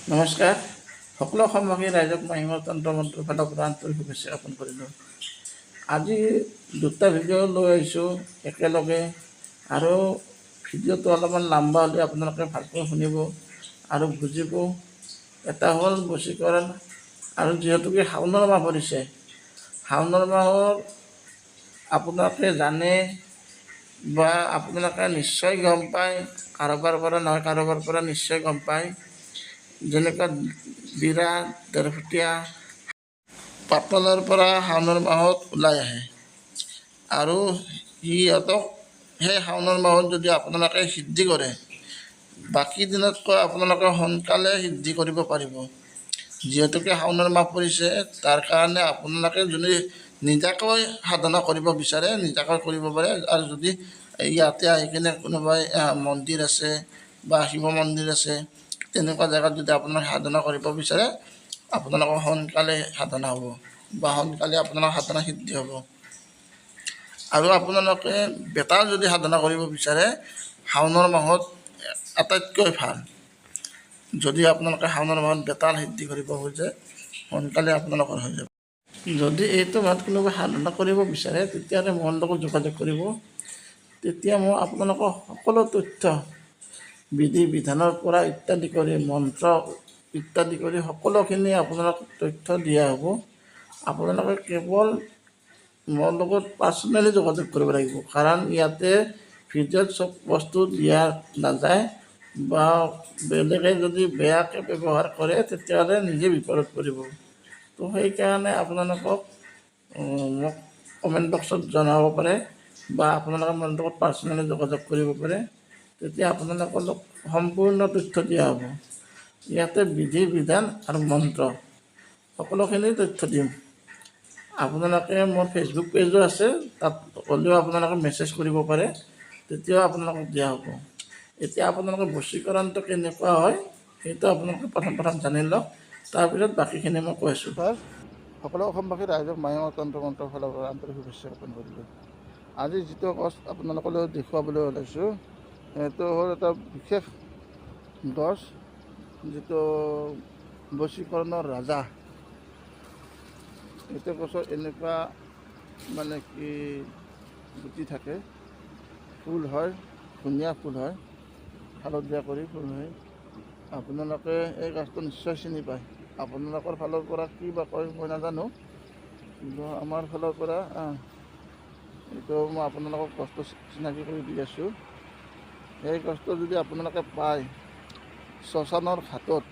নমস্কাৰ, সকলো অসমবাসী ৰাইজক মাহিমৰ তন্ত্ৰ মন্ত্ৰৰ ফালৰ পৰা আন্তৰিক শুভেচ্ছা জ্ঞাপন কৰিলোঁ। আজি দুটা ভিডিঅ' লৈ আহিছোঁ একেলগে আৰু ভিডিঅ'টো অলপমান লাম্বা হ'লে আপোনালোকে ভালকৈ শুনিব আৰু বুজিব। এটা হ'ল বশীকৰণ আৰু যিহেতুকে শাওনৰ মাহ পৰিছে, শাওনৰ মাহৰ আপোনালোকে জানে বা আপোনালোকে নিশ্চয় গম পায়, কাৰোবাৰ পৰা নহয় কাৰোবাৰ পৰা নিশ্চয় গম পায়, যেনেকুৱা বিৰা ডেৰফুটীয়া পাতলৰ পৰা শাওনৰ মাহত ওলাই আহে আৰু সিহঁতক সেই শাওনৰ মাহত যদি আপোনালোকে সিদ্ধি কৰে, বাকী দিনতকৈ আপোনালোকে সোনকালে সিদ্ধি কৰিব পাৰিব। যিহেতুকে শাওনৰ মাহ পৰিছে, তাৰ কাৰণে আপোনালোকে যদি নিজাকৈ সাধনা কৰিব বিচাৰে, নিজাকৈ কৰিব পাৰে। আৰু যদি ইয়াতে আহি কিনে কোনোবাই মন্দিৰ আছে বা শিৱ মন্দিৰ আছে, তেনেকুৱা জেগাত যদি আপোনালোকে সাধনা কৰিব বিচাৰে, আপোনালোকৰ সোনকালে সাধনা হ'ব বা সোনকালে আপোনালোকৰ সাধনা সিদ্ধি হ'ব। আৰু আপোনালোকে বেতাল যদি সাধনা কৰিব বিচাৰে, শাওনৰ মাহত আটাইতকৈ ভাল। যদি আপোনালোকে শাওনৰ মাহত বেতাল সিদ্ধি কৰিব খোজে, সোনকালে আপোনালোকৰ হৈ যাব। যদি এইটো মাহত কোনোবাই সাধনা কৰিব বিচাৰে, তেতিয়াহ'লে মোৰ লগত যোগাযোগ কৰিব। তেতিয়া মই আপোনালোকক সকলো তথ্য, বিধি বিধানৰ পৰা ইত্যাদি কৰি, মন্ত্ৰ ইত্যাদি কৰি সকলোখিনি আপোনালোকক তথ্য দিয়া হ'ব। আপোনালোকে কেৱল মোৰ লগত পাৰ্চনেলি যোগাযোগ কৰিব লাগিব, কাৰণ ইয়াতে ভিডিঅ'ত চব বস্তু দিয়া নাযায় বা বেলেগে যদি বেয়াকৈ ব্যৱহাৰ কৰে, তেতিয়াহ'লে নিজে বিপদত পৰিব। তো সেইকাৰণে আপোনালোকক মোক কমেণ্ট বক্সত জনাব পাৰে বা আপোনালোকে মোৰ লগত পাৰ্চনেলি যোগাযোগ কৰিব পাৰে, তেতিয়া আপোনালোকক সম্পূৰ্ণ তথ্য দিয়া হ'ব। ইয়াতে বিধি বিধান আৰু মন্ত্ৰ সকলোখিনি তথ্য দিম। আপোনালোকে মোৰ ফেচবুক পেজো আছে, তাত গ'লেও আপোনালোকে মেছেজ কৰিব পাৰে, তেতিয়াও আপোনালোকক দিয়া হ'ব। এতিয়া আপোনালোকে বশীকৰণটো কেনেকুৱা হয়, সেইটো আপোনালোকে প্ৰথম প্ৰথম জানি লওক, তাৰপিছত বাকীখিনি মই কৈ আছোঁ। সকলো অসমবাসী ৰাইজক মায়ঙৰ তন্ত্ৰ মন্ত্ৰৰ ফালৰ পৰা আন্তৰিক শুভেচ্ছা জ্ঞাপন কৰিলোঁ। আজি যিটো গছ আপোনালোকলৈ দেখুৱাবলৈ ওলাইছোঁ, সেইটো হ'ল এটা বিশেষ গছ, যিটো বশীকৰণৰ ৰাজা। এইটো গছৰ এনেকুৱা মানে কি গুটি থাকে, ফুল হয়, ধুনীয়া ফুল হয়, হালধীয়া কৰি ফুল হয়। আপোনালোকে এই গছটো নিশ্চয় চিনি পায়। আপোনালোকৰ ফালৰ পৰা কি বা কয় মই নাজানো, কিন্তু আমাৰ ফালৰ পৰা এইটো মই আপোনালোকক গছটো চিনাকি কৰি দি আছোঁ। এই গছটো যদি আপোনালোকে পায় শ্মশানৰ ঘাটত,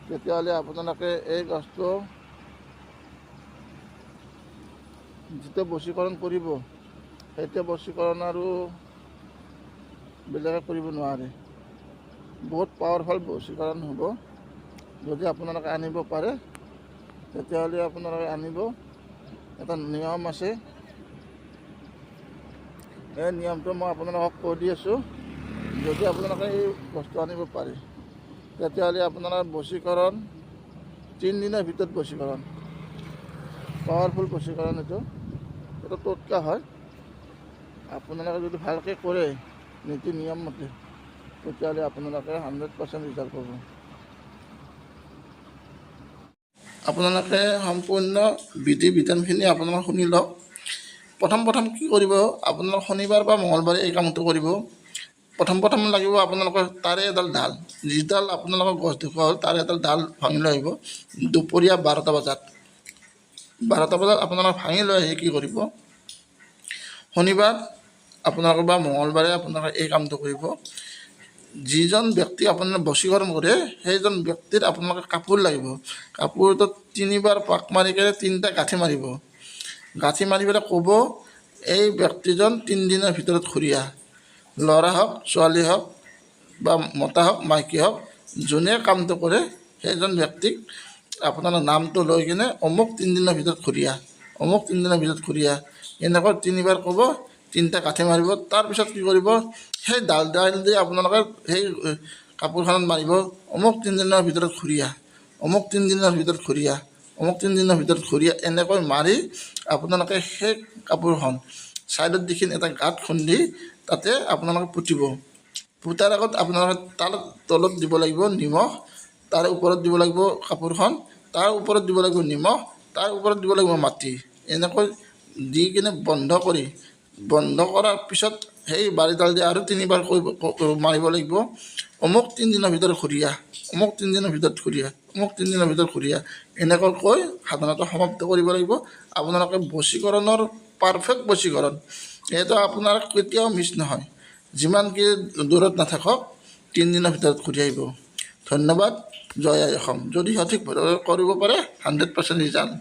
তেতিয়াহ'লে আপোনালোকে এই গছটো যিটো বশীকৰণ কৰিব, সেইটো বশীকৰণ আৰু বেলেগে কৰিব নোৱাৰে। বহুত পাৱাৰফুল বশীকৰণ হ'ব। যদি আপোনালোকে আনিব পাৰে, তেতিয়াহ'লে আপোনালোকে আনিব। এটা নিয়ম আছে, এই নিয়মটো মই আপোনালোকক কৈ দি আছোঁ। যদি আপোনালোকে এই বস্তু আনিব পাৰে, তেতিয়াহ'লে আপোনাৰ বশীকৰণ 3 দিনৰ ভিতৰত বশীকৰণ, পাৱাৰফুল বশীকৰণ। এইটো টোটকা হয়। আপোনালোকে যদি ভালকৈ কৰে নীতি নিয়ম মতে, তেতিয়াহ'লে আপোনালোকে 100% ৰিজাল্ট পাব। আপোনালোকে সম্পূৰ্ণ বিধি বিধানখিনি আপোনালোকে শুনি লওক। প্ৰথম প্ৰথম কি কৰিব? আপোনালোক শনিবাৰ বা মঙলবাৰে এই কামটো কৰিব। প্ৰথম প্ৰথম লাগিব আপোনালোকৰ তাৰে এডাল ডাল, যিডাল আপোনালোকৰ গছ দেখুওৱা হ'ল, তাৰে এডাল ডাল ভাঙি লৈ আহিব দুপৰীয়া 12টা বজাত। 12টা বজাত আপোনালোকে ভাঙি লৈ আহি কি কৰিব? শনিবাৰ আপোনালোকৰ বা মঙলবাৰে আপোনালোকে এই কামটো কৰিব। যিজন ব্যক্তি আপোনালোকে বশীকৰণ কৰে, সেইজন ব্যক্তিৰ আপোনালোকে কাপোৰ লাগিব। কাপোৰটোত তিনিবাৰ পাক মাৰি কেনে তিনিটা গাঁঠি মাৰিব। গাঁঠি মাৰি পেলাই ক'ব, এই ব্যক্তিজন 3 দিনৰ ভিতৰত ঘূৰি আহ। ল'ৰা হওক, ছোৱালী হওক বা মতা হওক, মাইকী হওক, যোনে কামটো কৰে, সেইজন ব্যক্তিক আপোনাৰ নামটো লৈ কিনে অমুক 3 দিনৰ ভিতৰত ঘূৰি আহ, অমুক 3 দিনৰ ভিতৰত ঘূৰি আহ, এনেকৈ তিনিবাৰ ক'ব, তিনিটা গাঁঠি মাৰিব। তাৰপিছত কি কৰিব? সেই ডাল ডাল দি আপোনালোকে সেই কাপোৰখনত মাৰিব, অমুক 3 দিনৰ ভিতৰত ঘূৰি আহ, অমুক 3 দিনৰ ভিতৰত ঘূৰি আহ, অমুক 3 দিনৰ ভিতৰত ঘূৰি আহ। এনেকৈ মাৰি আপোনালোকে সেই কাপোৰখন ছাইডত যিখিনি এটা গাঁত খান্দি তাতে আপোনালোকে পুতিব। পুতাৰ আগত আপোনালোকে তাৰ তলত দিব লাগিব নিমখ। তাৰ ওপৰত দিব লাগিব কাপোৰখন, তাৰ ওপৰত দিব লাগিব নিমখ, তাৰ ওপৰত দিব লাগিব মাটি। এনেকৈ দি কিনে বন্ধ কৰি, বন্ধ কৰাৰ পিছত সেই বাৰীডাল দি আৰু তিনিবাৰ মাৰিব লাগিব, অমুক 3 দিনৰ ভিতৰত ঘূৰি আহ, অমুক 3 দিনৰ ভিতৰত ঘূৰি আহ, অমুক 3 দিনৰ ভিতৰত ঘূৰি আহ। এনেকৈ কৈ সাধনাটো সমাপ্ত কৰিব লাগিব। আপোনালোকে বশীকৰণৰ পাৰফেক্ট বশীকৰণ এইটো আপোনাৰ কেতিয়াও মিছ নহয়। যিমান কি দূৰত নাথাকক, 3 দিনৰ ভিতৰত ঘূৰি আহিব। ধন্যবাদ। জয় আই অসম। যদি সঠিকভাৱে কৰিব পাৰে, 100% ৰিজাল্ট।